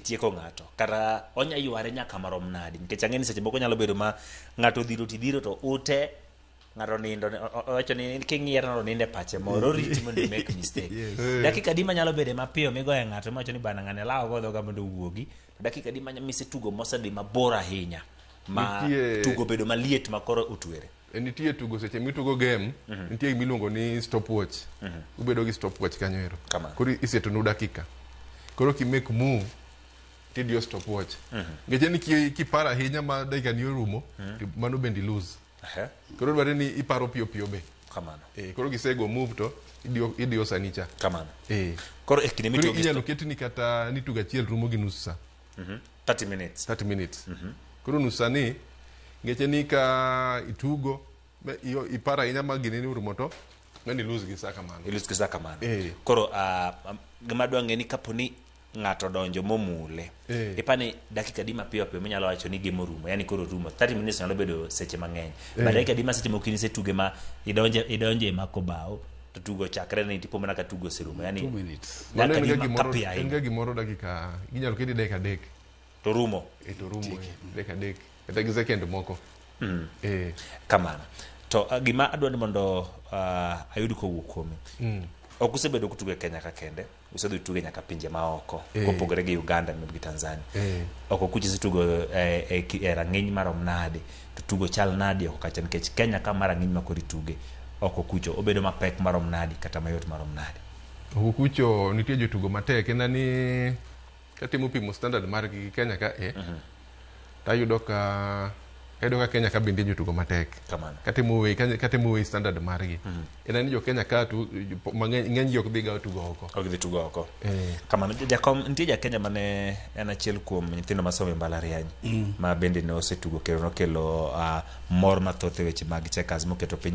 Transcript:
itieko ng'ato kata onya yware nyaka marom nadi? Nikech ang'e ni seche moko nyalo bedo ma ng'ato odhiro tidhiro to ute ng'ato nindo, owacho ni king'iye to nindo e pache moro, oriti mondo i make mistake. Dakika adi manyalo bede mapiyo migoye ng'ato miwacho ni bana, ng'ane lawo go dhoga mondo owuogi? To dakika adi misetugo mosedhi mabor ahinya ma tugo bedo maliet ma koro otwere? E, nitie tugo seche mitugo game, nitie gima iluongo ni stopwatch. Ubedo gi stopwatch kanyo ero. Kamano. Koro isetonu dakika. Koro kimake move, tidiyo stopwatch. Nikech en kiparo ahinya ma dakika ni orumo, to mano bende ilose. Koro dwarore ni iparo piyo piyo be. Kamano. E, koro kisego move to idiyo sani cha. Kamano. E. Koro e kinde Koro mitiyo gi inyalo ketni kata ni tugo achiel rumo gi nus sa. 30 minutes. 30 minutes. Koro nus sa ni, ngeche ni ka itugo, iparo ahinya ma gini ni orumo to ng'ani lose gi sa kamano. Ilose gi sa kamano. Eh. Koro gima adwa ng'e ni kapo ni ng'ato donjo momule, ipani dakika adi mapiyo piyo minyalo wacho ni game orumo? Yani koro orumo. 30 minutes nyalo bedo seche mang'eny. But dakika adi ma seche moko in isetuge ma idonje mako bao to tugo chakre ni tipo mana ka tugo oserumo, yani 2 minutes. Mano dakika en ga adi ma gimoro, kapiyo en ahinya ga gimoro dakika inyalo keti dakika 3. To rumo. E, to rumo, dakika 3 kata gi second moko. Eh. Kamano. To gima adwa ni mondo ayud kowuok kuomi. Ok usebedo kutugo e Kenya ka kende, usedhi tugo nyaka pinje maoko kopogore gi Uganda gi Tanzania. Oko kucha isetugo e rang'iny marom nade? To tugo chal nadi oko kacha? Nikech Kenya ka ma rang'iny ma koro ituge, oko kucho obedo mapek marom nadi kata mayot marom nadi? Oko kucho nitie jotugo matek, en ni katimo pimo standard margi gi Kenya ka e, tayudo ka ayudo ka Kenya ka bende jotugo matek. Kamano. Katimo we standard margi. En ni jo Kenya ka tu mang'eny ng'eny ji ok dhi ga tugo oko. Ok dhi tugo oko. Eh. Kamano. Jakom, nitie ja Kenya mane en achiel kuom nyithindo masomo e mbalariany ma bende ne osetugo kendo nokelo mor mathoth e weche mag checkers moketo piny